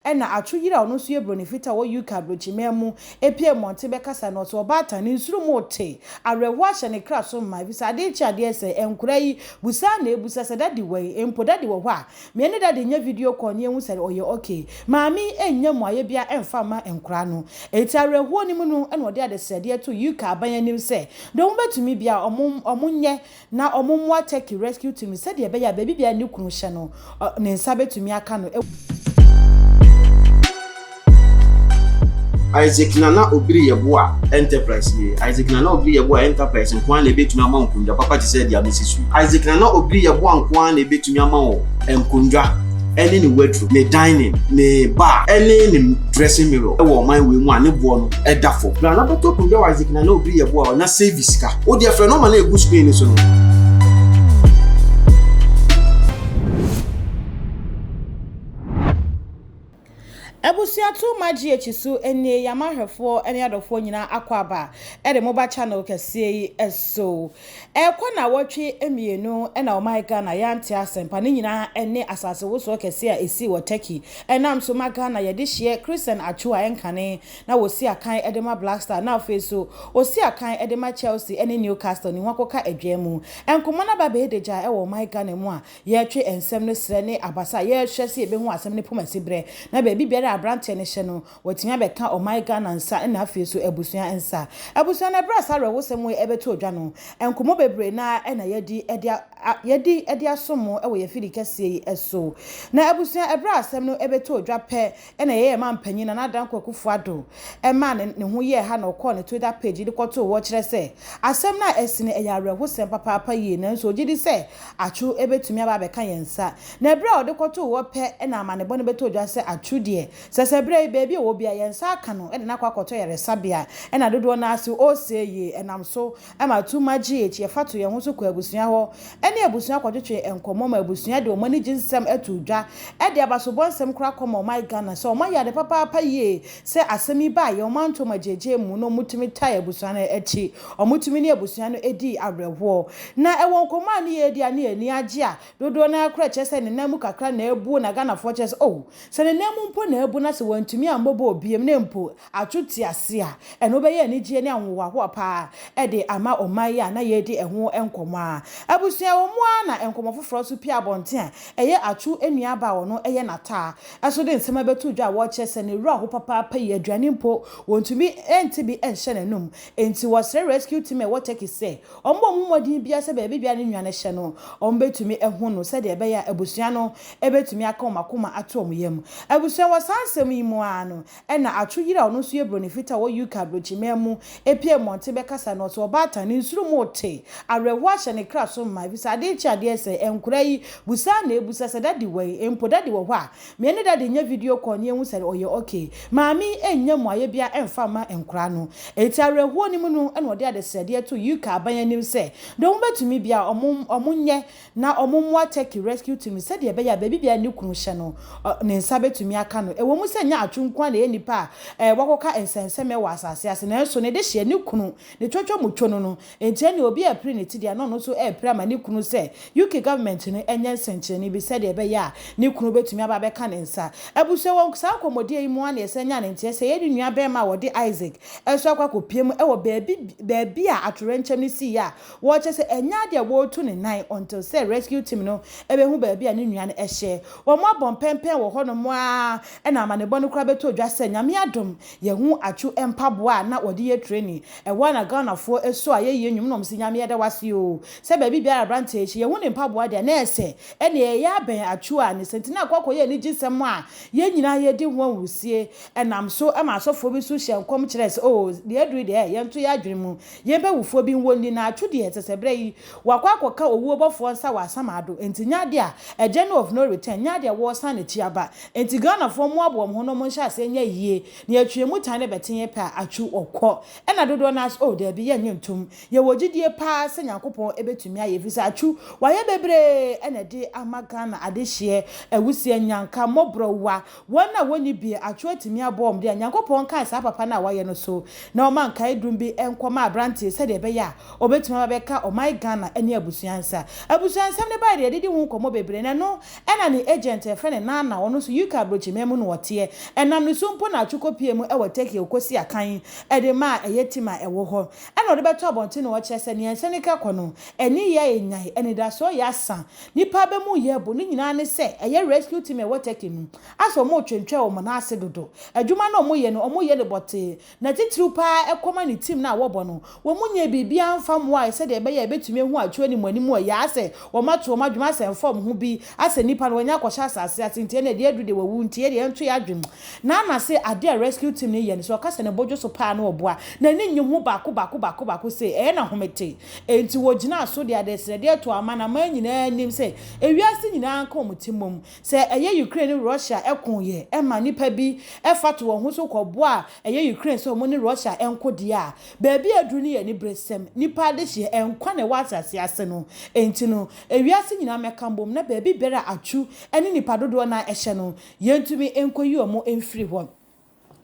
Ɛna Atwo yere a ɔno nso yɛ broni fitaa a ɔwɔ UK abrokyiman mu pue mmɔnten bɛkasa na ɔse ɔbaatan ne nsuru mu te awerɛhoɔ ahyɛ ne kra so ma efisɛ adeɛ kye adeɛ sɛ nkora yi busa na ebusa sɛ daddy wɔ he mpo daddy wɔ hɔ a me ne daddy nyɛ video call ne yɛhu sɛ ɔyɛ ok maame yi nnya mmuaeɛ biara ɛmfa mma nkora no enti awerɛhoɔ no mu no ɛna ɔde adesrɛdeɛ too UK aban anim sɛ deɛ ɔmo bɛtumi biara ɔmo ɔmo nyɛ na wɔmmoa Turkey Rescue Team no sɛdeɛ ɛbɛyɛ a baabi biara ne kunu hyɛ no, ne nsa bɛtumi aka no. Isaac Nana Obiri Yeboah Enterprise nie. Isaac Nana Obiri Yeboah Enterprise nko ara na ebetumi ama wo nkonnwa papa te sɛ deɛ abɛsi so yi. Isaac Nana Obiri Yeboah nko ara na ebetumi ama wo nkonnwa ne ne wardrobe, ne dining, ne bar ne ne dressing mirror wɔ ɔman wei mu a ne boɔ no da fam. Bra na bɛtɔ akonnwa wɔ Isaac Nana Obiri Yeboah hɔ na save sika. Wo deɛ frɛ nɔma no a ɛgu screen no so no. Abusua to ma GH so nie yama ahwɛfoɔ ne adɔfoɔ nyinaa akɔ aba de mo ba channel kɛseɛ yi so. Ɛrekɔ nawɔtwe mmienu na ɔman Ghana yɛante asɛmpa ne nyinaa ne asase wosoɔ kɛseɛ a ɛsii wɔ Turkey ɛnam so ma Ghana yɛde hyeɛ Christian Atsu a ɛnkane na wɔsi akan de ma Black Star na afei nso ɔsi akan de ma Chelsea ne Newcastle ne ho akɔka adwaa mu. Nkɔmmɔ no aba abɛyɛ dagya wɔ ɔman Ghana mu a yɛretwe nsɛm no serɛ ne abasa a yɛrehwɛ sɛ yɛbɛhu asɛm no poma siberɛ na baabi biara a aberanteɛ no hyɛ no watumi abɛka ɔman Ghana nsa na afei nso abusua nsa. Abusua no ɛberɛ a saa awerɛhosɛm wei ɛbɛtɔ dwa no nkɔmmɔ bebree no ara na yɛadi de yɛadi de asom mo wɔ yɛn afidi kɛseɛ yi so. Na abusua ɛberɛ a asɛm no ɛbɛtɔ dwa pɛ Ɛna yɛyɛ mampanyin Nana Dankwa Akufo Addo maa ne ne ho yɛɛ ha na ɔkɔɔ ne Twitter page de kɔtoo hɔ kyerɛ sɛ asɛm no a asi no ɛyɛ awerɛhosɛm papaapa yie nanso ɔgye di sɛ Atwo bɛtumi aba abɛka yɛn nsa. Na ɛberɛ a ɔde kɔtoo hɔ pɛ na amanebɔ no bɛtɔɔ dwa sɛ Atwo deɛ sɛ sɛ berɛ yi baabi a ɔwɔ biara yɛn nsa aka no de no akɔ akɔtɔ ayaresabea ɛna dodoɔ no ara se ɔresɛe yie ɛnam so ma Tuma GH yɛfa to yɛn ho so kɔ abusua hɔ ne abusua kɔtwetwe nkɔmmɔ ma abusua de wɔn anigye nsɛm to dwa de abasobɔ nsɛm koraa kɔma ɔman Ghana sɛ wɔn ayɛ ade papaapa yie sɛ asɛm yi baeɛ wɔn anto wɔn agyeegyee mu na wɔtumi tae abusua no akyi wɔtumi ne abusua no dii awerɛhoɔ na ɛwɔ nkɔmmɔ a ne yɛredi a ne yɛn ani agye a dodoɔ no ara koraa kyerɛ sɛ ne nan mu kakra na abuo na Ghanafoɔ kyerɛ sɛ oh sɛ ne nan mu mpo na abu na sɛ wantumi ammɔ bɔɔl biom na mpo Atwo te ase a, ɛno bɛyɛ anigyeɛ ne ahohoahoa pa ara de ama ɔman yi a na yɛredi ɛho nkɔmmɔ ara. Abusua, ɛwɔ mu ara na nkɔmmɔ foforɔ nso pue abɔnten a ɛyɛ Atwo nuabaa a ɔno yɛ Nataa nso de nsɛm abɛto dwa a wɔrekyerɛ sɛ ne werɛ aho papaapa yi, aduane mpo wɔntumi nte bi nhyɛ n'anom. Enti wɔsrɛ rescue team a ɛwɔ Turkey sɛ wɔmmɔ wɔn ho mmɔden biara sɛ baabi biara ne nua no hyɛ no, wɔbɛtumi ahu no sɛdeɛ ɛbɛyɛ a abusua no bɛtumi aka wɔn akoma ato wɔn yam. Abusua, wɔ saa nsɛm yi mu ara no, Ɛna Atwo yere a ɔno nso yɛ broni fitaa a ɔwɔ UK abrokyiman mu pue mmɔnten bɛkasa no, ɔse ɔbaatan no nsuro mu te, awerɛhoɔ ahyɛ ne kra so ma efisɛ adeɛ kye adeɛ sɛe, nkora yi busa na ebusa sɛ daddy wɔ he, mpo daddy wɔ hɔ a me ne daddy nyɛ video call na yɛnhu sɛ ɔyɛ ok. Maame yi nnya mmuaeɛ biara mfa mma nkora no. Enti awerɛhoɔ no mu no na ɔde adesrɛdeɛ too UK aban anim sɛ deɛ wɔbɛtumi biara wɔnyɛ na wɔmmoa Turkey Rescue Team no sɛdeɛ ɛbɛyɛ a baabi biara ne kunu hyɛ no, ne nsa bɛtumi aka no. Ɛwɔ mu sɛ ɛnyɛ Atwo nko ara na ɛyɛ nipa a wakɔka nsɛnsɛmɛ wɔ asase ase, nanso ne dehyeɛ, ne kunu, ne twɔtwɔ mu two no no, enti ɛnneɛ obi repere ne ti deɛ, na ɔno nso repere ama ne kunu sɛ UK government no nyɛ nsɛnkyerɛnne bi sɛdeɛ ɛbɛyɛ a ne kunu bɛtumi aba abɛka ne nsa. Abusua, wɔ saa nkɔmmɔdie yi mu ara na yɛsan nyaa ne nteɛ sɛ yɛn ne nua barima a wɔde Isaac nso akɔ akɔpue mu wɔ baabi baabi a atoyerɛnkyɛm no siiɛ a Wɔkyerɛ sɛ ɛnyɛ ade a wɔretu ne nan until sɛ rescue team no bɛhu baabi a ne nua no hyɛ. Wɔn abɔ mpɛnpɛn wɔ hɔnom ara na amanebɔ no koraa bɛtɔ dwa sɛ Nyame adom yɛahu Atsu mpaboa a na wɔde yɛ training. Ɛhɔ ara na Ghanafoɔ sɔ ayɛyie nnwom na wɔn se Nyame yɛda wo ase oo sɛ baabi biara aberanteɛ yi hyɛ yɛhu ne mpaboa deɛ na ɛsɛ ɛneɛ yɛyɛ abɛn Atsu a ne sɛ nti na akɔ akɔyɛ anigyesɛm a yɛn nyinaa yɛdi ho ahurusie. Ɛnam so ma asɔfoɔ bi nso hyɛɛ nkɔm kyerɛɛ sɛ oo deɛ aduru yi deɛ yɛnto yɛn adwene mu Yɛn bɛwufoɔ bi nwɔ nni na atwo deɛ ɛsɛ sɛ berɛ yi wakɔ akɔka owuo bɔfoɔ nsa wɔ asamado nti nyɛ adeɛ a a journey of no return nyɛ adeɛ a wɔresan n'akyi aba nti Ghanafoɔ mmoaboa wɔn ho na wɔn nhyɛ aseɛ nyɛ yie na yɛtwe yɛn mu tan ne bɛte yɛn pɛ a atwo ɔkɔ ɛna dodoɔ no ara sɛ oh daabi yɛnnye ntom yɛwɔ gyidie paa sɛ Nyankopɔn bɛtumi ayɛ ɛfiri sɛ atwo wayɛ bebree ɛna ɛde ama Ghana adehyeɛ awusie nyanka mmɔborɔwa Wɔn a wɔnni bi atwerɛ atumi aboa wɔn deɛ a, Nyankopɔn nkae saa papa no a wayɛ no so na ɔma nkaedum bi nkɔma aberanteɛ yi sɛdeɛ ɛbɛyɛ a ɔbɛtumi aba abɛka ɔman Ghana ne abusua nsa. Abusua nsɛm no baeɛ deɛ yɛdidi ho nkɔmmɔ bebree na ɛno na ne agent a yɛfrɛ no Nana ɔno nso UK abrokyiman mu na wɔteɛ. Ɛnam ne so mpo na atwe kɔpue mu wɔ Turkey a ɔkɔsi akan de maa ɛyɛ team a ɛwɔ hɔ. Ɛna ɔde bɛto abɔnten na ɔkyerɛ sɛ nea ɛsɛ ne ka kɔ no, ani yɛ a ɛnyae, anidasoɔ yɛ asa, nnipa aba mu yɛ bo, ne nyinaa ne sɛ ɛyɛ rescue team a ɛwɔ Turkey no, asɛ wɔretwentwɛn wɔn nan ase dodo. Adwuma no a wɔyɛ no, wɔyɛ no bɔtee, na titiriw paa ɛkɔma ne team no a wɔbɔ no, wɔnyɛɛ biribiara mfa mmoae sɛdeɛ ɛbɛyɛ a ɛbɛtumi ahu atwerɛ animuanimu a ɛyɛ asɛ wɔato wɔn adwene asɛ ɛmfa wɔn ho bi, asɛ nnipa no wɔanya akɔhyɛ asase ase nti ɛnna deɛ aduru deɛ wawu nti yɛdeɛ yɛnto yɛn adwene. Nana se adeɛ a rescue team no yɛ no sɛ ɔka sɛ ne bo dwo so paa na ɔboa, n'ani nnye ho baako baako baako baako sei, ɛyɛ no ahomete. Enti wɔgyinaa so de adesrɛdeɛ too amanaman nyinaa anim sɛ ewiase nyinaa nka wɔn ti mmom. Sɛ ɛyɛ Ukraine ne Russia ko yɛ ma nnipa bi fa to wɔn ho so kɔboa a ɛyɛ Ukraine sɛ wɔn ne Russia nko deɛ a, baabi a aduru no yɛ aniberesɛm. Nnipa adehyeɛ, nkwa na ɛwɔ asase ase no nti no, ewiase nyinaa mmɛka mbom na baabi biara a atwu ne nnipa dodoɔ no ara hyɛ no, yɛntumi nkɔyi wɔn mfiri hɔ.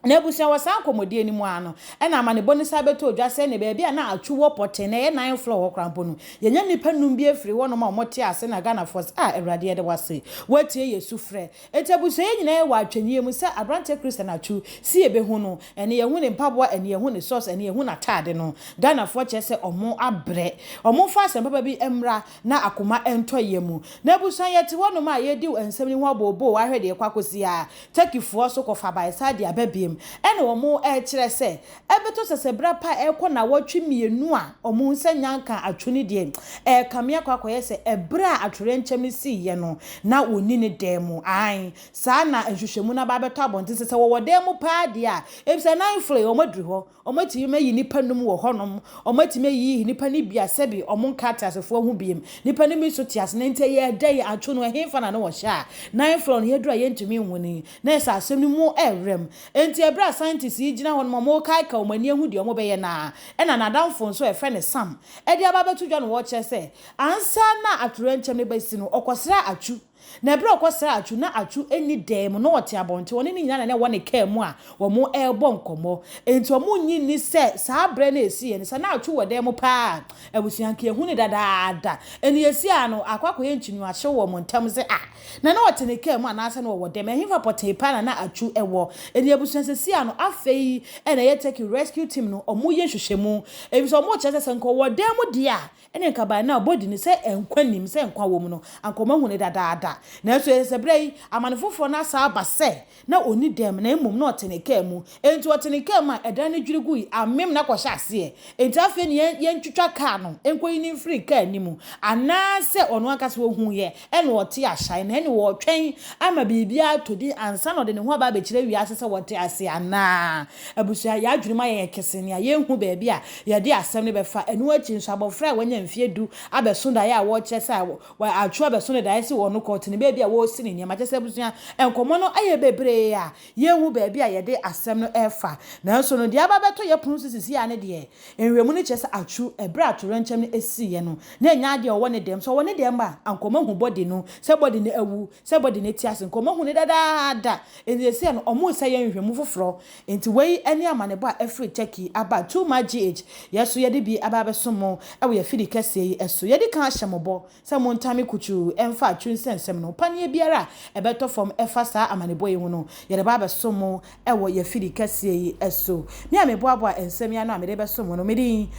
Na abusua wɔ saa nkɔmmɔdie no mu ara no, ɛna amanebɔ no san bɛtɔɔ dwa sɛ ne baabi a na atwu wɔ pɔtee na ɛyɛ ninth floor hɔ koraa mpo no, yɛnya nnipa num bi afiri hɔnom a wɔte ase na Ghanafoɔ sɛ, ah Awurade yɛda wo ase, woatie yɛn sufrɛ. Enti abusua yɛn nyinaa yɛwɔ atwɛnyie mu sɛ aberanteɛ Christian Atwu si yɛbɛhu no, ɛne yɛhu ne mpaboa, ɛne yɛhu ne socks, ɛne yɛhu n'ataade no. Ghanafoɔ kyerɛ sɛ wɔn abrɛ. Wɔn mfa asɛm papa bi mmra na akoma ntɔ yɛn mu. Na abusua yɛte hɔnom a yɛredi nsɛm yi ho abooboo ahwɛ deɛ ɛkɔ akɔsi a, Turkeyfoɔ nso kɔfa bae saa de aba biom. Ɛna wɔn rekyerɛ sɛ ɛbɛtɔ sɛsɛberɛ pa a ɛrekɔ nnawɔtwe mmienu a wɔn nsa nnya nkaa atwo no deɛ, ɛrekame akɔ akɔyɛ sɛ ɛberɛ a atoyerɛnkyɛm no siiɛ no na wɔnni ne dan mu. Aane, saa na nhwehwɛmu no aba abɛtɔ abɔnten sɛ sɛ wɔwɔ dan mu paa deɛ a, efisɛ ninth floor yi wɔaduru hɔ. Wɔatumi ayi nnipa num wɔ hɔnom. Wɔatumi ayiyi nnipa no bi a sɛbe wɔnka ateasefoɔ ho biom. Nnipa no bi nso te ase, na enti ɛyɛɛ dɛn? Atwo no, ɛhefa na na wɔhyɛ a nan frɔ no yɛduru a yɛntumi nhu no yi? Na ɛsɛ asɛm no mu ɛwerɛm. Enti ɛberɛ a scientists yi gyina hɔnom a wɔrekaekae wɔn ani ahu deɛ wɔbɛyɛ no ara, ɛna n'adamfo nso a yɛfrɛ no Sam de aba abɛto dwa na ɔrekyerɛ sɛ ansa na atoyerɛnkyɛm no bɛsi no, ɔkɔsraa Atsu. Na bere a ɔkɔsraa Atsu na Atsu nni dan mu, na ɔte abɔnten, ɔne ne nyinaa na na ɛwɔ ne kaa mu a wɔrebɔ nkɔmmɔ. Enti wɔnnye nni sɛ saa bere no a esiiɛ no, sɛ na Atsu wɔ dan mu paa a, abusua anka yɛahu no dadaada. Ɛnna esi ara no, akɔ akɔyɛ nkyiniwahyew wɔ wɔn ntam sɛ, Ah, na na ɔte ne kaa mu anaasɛ na ɔwɔ dan mu? Ɛhefa pɔtee paa na na Atsu wɔ? Enti abusua seesei ara no, afei na ɛyɛ Turkey Rescue Team no, wɔreyɛ nhwehwɛmu, efisɛ wɔrekyerɛ sɛ sɛ anka ɔwɔ dan mu deɛ a, Ɛne nkaban no a body no sɛ nkwa nnim, sɛ nkwa wɔ mu no, anka wɔahu no dadaada. Nanso ɛsɛ sɛ berɛ yi, amane foforɔ no asan aba sɛ na ɔnni dɛm na mmom na ɔte ne kaa mu. Enti ɔte ne kaa mu a, ɛdan no dwiri gui, amem na kɔhyɛ aseɛ. Enti afei ne yɛn yɛntwitwa kaa no nkɔyi no mfiri kaa no mu. Anaasɛ ɔno ankasa ɔhuiɛ ɛna ɔte ahyɛn na ɛne ɔretwɛn ama biribiara atɔ din ansa na ɔde ne ho aba abɛkyerɛ wiase sɛ ɔte ase anaa? Abusua, yɛn adwene mu ayɛ yɛn kesee nea yɛnhu baabi a yɛde asɛm no bɛfa. Ɛno akyi nso, abɔfra a wanya mfeɛ du abɛso daeɛ a wɔkyerɛ sɛ atwo abɛso no daeɛ sɛ ɔno kɔ ɔte ne baabi a wɔresi ne nneɛma. Kyerɛ sɛ abusua, nkɔmmɔ no ayɛ bebree a yɛnhu baabi a yɛde asɛm no refa. Nanso no, deɛ aba abɛtɔ yɛn pono so seesei ara ne deɛ, nhwɛmu no kyerɛ sɛ atwo, ɛberɛ a atoyerɛnkyɛm no siiɛ no, na ɛnyɛ adeɛ a ɔwɔ ne dɛm. Sɛ ɔwɔ ne dɛm a, anka wɔahu body no, sɛ body no awu, sɛ body no te ase, nka wɔahu no dadaada. Enti seesei no, wɔresa yɛ nhwehwɛmu foforɔ. Enti wei ne amanebɔ a ɛfiri Turkey aba Too Much GH. Yɛn nso yɛde bi aba abɛsom mo wɔ yɛn afidi kɛseɛ yi so. Yɛadi kan ahyɛ mo bɔ sɛ montame kutuu mfa atwi nsɛnsɛm no. Paneɛ biara a ɛbɛtɔ fam ɛfa saa amanebɔ yi ho no, yɛde ba abɛsom mo wɔ yɛn afidi kɛseɛ yi so. Me a meboaboa nsɛm yi ano a mede bɛsom mo no, me din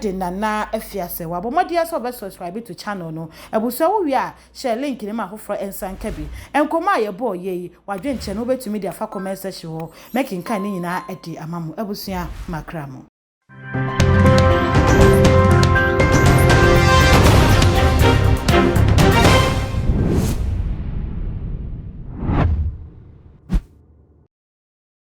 de Nana Afiasɛ. Wabɔ mmɔden ara sɛ wobɛ subscribe to channel no. Abusua wo wie a, Hyɛ link no ma afoforɔ nsa nka bi. Nkɔmmɔ a yɛbɔɔ yɛ yi, w'adwenkyerɛ no wobɛtumi de afa comment section hɔ. Mɛkenkan ne nyinaa de ama mo. Abusua, makra mo.